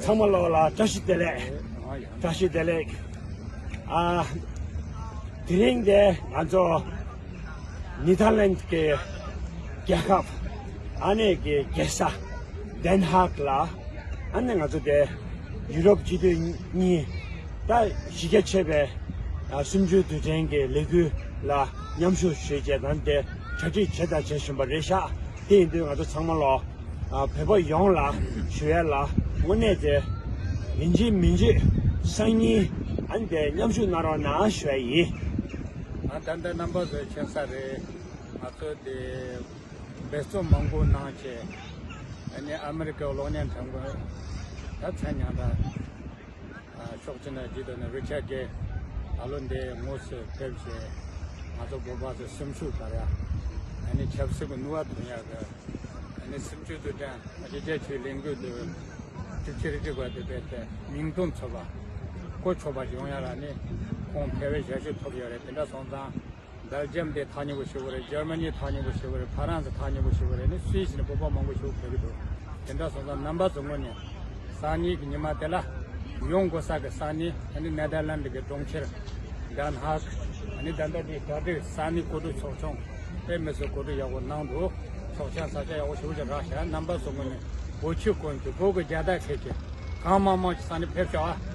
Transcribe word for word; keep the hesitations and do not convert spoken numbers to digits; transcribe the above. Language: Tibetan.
ཚང་མ་ལོག་ལ་བཀྲ་ཤིས་བདེ་ལེགས། བཀྲ་ཤིས་བདེ་ལེགས། ཨ། དེ་རིང་དེ་ང་ཚོ་ནི་ཐར་ལན་གྱི་རྒྱལ་ཁབ། ཨ་ནེ་གི་རྒྱལ་ས་དན་ཧག་ལ། ཨ་ནེ་ང་ཚོ་དེ་ཡུ་རོབ་སྤྱི་འཐུས་གཉིས། ད་གཞི་རྒྱ་ཆེ་བའི་ཨ་གསུམ་བཅུའི་དུས་དྲན་གྱི་ལས་འགུལ་ལ་མཉམ་ཞུགས་ཞུས་བྱས་དང་དེ་གྲ་སྒྲིག་བྱས་དང་བྱེད་བཞིན་པ་རེད་ཤག་དེ་ཡིན་དུས་ང་ཚོ་ཚང་མ་ལོ། ཨ། བོད་པ་ཡོངས་ལ་ཞུ་ཡ་ལ་དངོས་གནས་དེ་ཡིན་གཅིག་མིན་གཅིག་སང་ཉིན་ཨ་ནི་དེ་མཉམ་ཞུགས་གནང་རོགས་གནང་ཞུ་ཡ་ཡིན། ཨ། ད་ལྟ་རྣམ་པ་ཚོའི་མཁྱེན་གསལ་རེད། ང་ཚོ་དེ་འབད་བརྩོན་མང་པོ་གནང་བྱས། ཨ་ནི་ཨ་མི་རི་ཀའི་གློག་བརྙན་ཐོན་ཁུངས་ད་ཚན་ཉང་ད། ཨ། ཕྱོགས་གཅིག་ནས་འདི་དང་ནི་རི་ཆར་གྱིས་ད་ལོ་འདི་དངོས་སུ་ཕེབས་བྱས། ང་ཚོ་བོད་པ་ཚོ་སེམས་ཤུགས་དར་ཡ། ཨ་ནི་ཆབ་སྲིད་ཀྱི་ནུས་པ་ཐོན་ཡ་གི། ཨ་ནི་གསུམ་བཅུའི་དུས་དྲན་གཞི་རྒྱ་ཆེའི་ལས་འགུལ་དུ་གྲུབ་ཆེ་རིགས་གཅིག་པ་དེ་བས་ཏེ་མིང་དོན་མཚུངས་པ། གོ་ཆོད་པ་ཞིག་ཡོང་ཡ་ལ་ནི་ཁོང་ཕལ་བའི་ཞལ་བཞེས་ཐོབ་ཡོད་རེད། དེ་འདྲ་སོང་ཙང་། སྦེལ་ཇམ་དེ་ཐག་ཉེ་པོ་ཞེ་པོ་རེད། འཇར་མ་ནི་ཐག་ཉེ་པོ་ཞེ་པོ་རེད། ཧྥ་རན་སི་ཐག་ཉེ་པོ་ཞེ་པོ་རེད། ནི་སུད་སི་ནས་བོད་པ་མང་པོ་ཞེ་པོ་ཕེབས་ཀྱི་འདུག་དེ་འདྲ་སོང་ཙང་རྣམ་པ་ཚོ་ངོས་ནས་སང་ཉིན་གྱི་ཉི་མ་དེ་ལ་ཡོང་དགོས་ས་གི་སང་ཉིན་ཨ་ནི་ནེ་དར་ལན་ཌི་གི་གྲོང་ཁྱེར་དན་ཧག་ཨ་ནི་ད་ལྟ་དེ་གྲ་སྒྲིག་སང་ཉིན་གོ་སྒྲིག་ཚོགས་ཆུང་དཔེ་མི་སྲིད་གོ་སྒྲིག་ཡག་པོ་གནང་འདུག་ཚོགས་ཆེན་ས་ཆ་ཡག་པོ་ཞེ་པོ་ཅིག་རག་ཤག་རྣམ་པ་ཚོ་ངོས་ནས་བོད་ཕྱི་ཀུན་གྱི་བོད་ཀྱི་རྒྱལ་དར་འཁྱེར་གྱི་གང་མང་མང་ཞིག་སང་ཉིན་ཕེབས་ཤོག་ཨ།